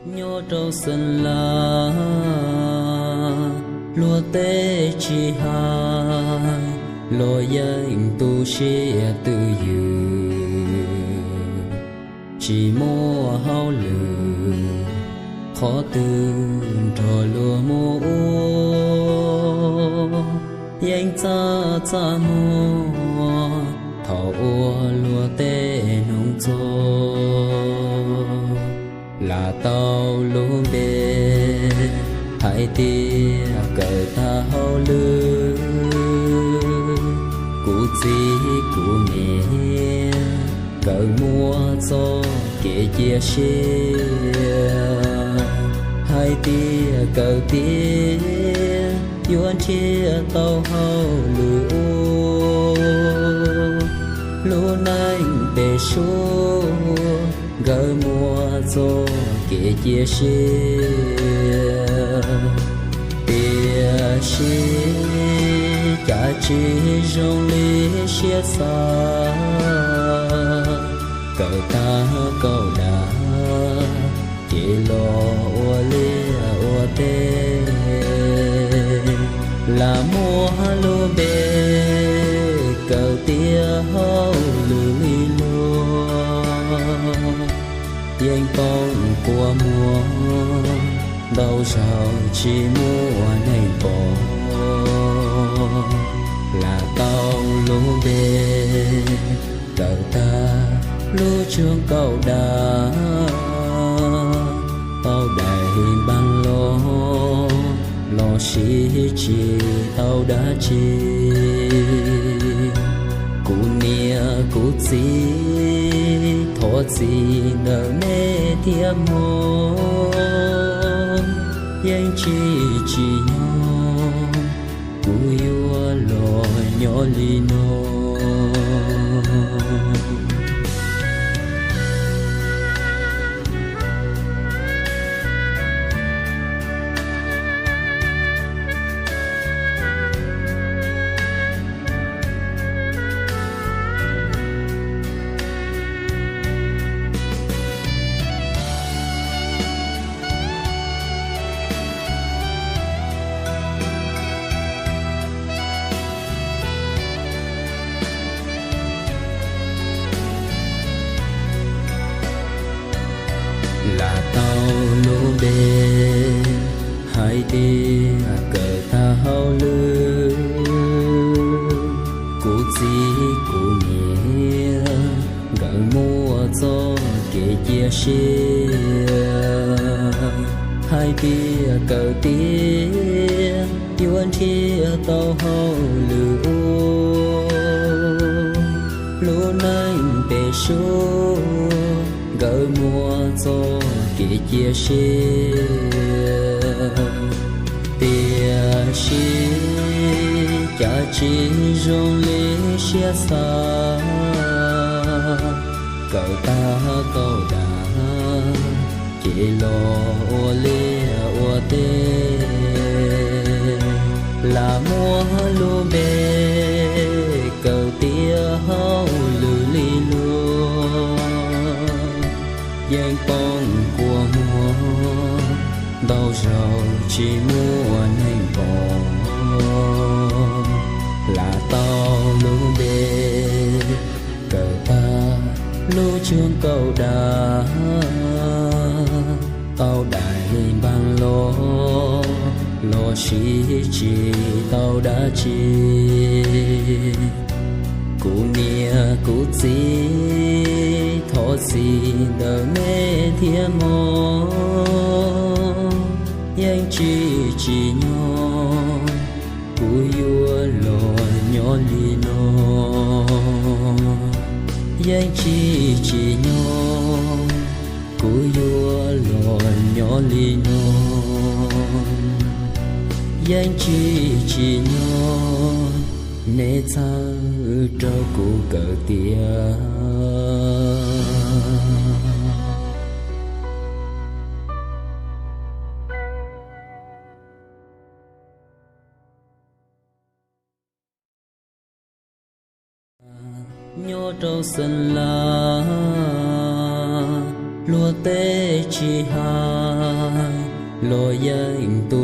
Nyob rau Xeev Las luag tej tsis hais, luag yeej tu siab twj ywm, tsis muaj hauj lwm qhov twg nrog luag mus ua. Yeej txaj txaj muag thaum ua luag tej hnoos txog, lam tau lub npe hais tias kawm tag hauj lwm. Kuv txiv kuv niam nkawd muaj txoj kev cia siab hais tias kawm tiav yuav nrhiav tau hauj lwm ua. Lub neej pem suab nkawd muaj txoj kev cia siab, tiam sis cas tsis zoo li siab xav. Kawm tag kaum dav ces los ua liaj ua teb, lam muab lub npe kawm tiav hauj lwm li luag. Yeej poob kua muag ntau zaus tsis muaj neeg pom, lam tau lub npe kawm tag lub tshooj kaum dav, tau daim npaj los los sis tsis tau dab tsi. Kuv niam kuv txiv thov txim ntawm nej thiab mog, yeej tsis tsim nyog kuv yuav los nyob li no. Lam tau lub npe hais tias kawm tag hauj lwm. Kuv txiv kuv niam nkawd muaj txoj kev cia siab hais tias kawm tiav yuav nrhiav tau hauj lwm ua. Lub neej pem suab nkawd muaj txoj kev cia siab, tiam sis cas tsis zoo li siab xav. Kawm tag kaum dav ces los ua liaj ua teb, lam muab lub npe kawm tiav hauj lwm li luag. Yeej poob kua muag ntau zaus tsis muaj neeg pom, lam tau lub npe kawm tag lub tshooj kaum dav, tau daim npaj los los sis tsis tau dab tsi. Kuv niam kuv txiv thov txim ntawm nej thiab mog, yeej tsis tsim nyog kuv yuav los nyob li no. Yeej tsis tsim nyog kuv yuav los nyob li no. Yeej tsis tsim nyog nej txhawb rau kuv kawm tiav. Nyob rau Xeev Las Luag tej tsis hais, luag yeej tu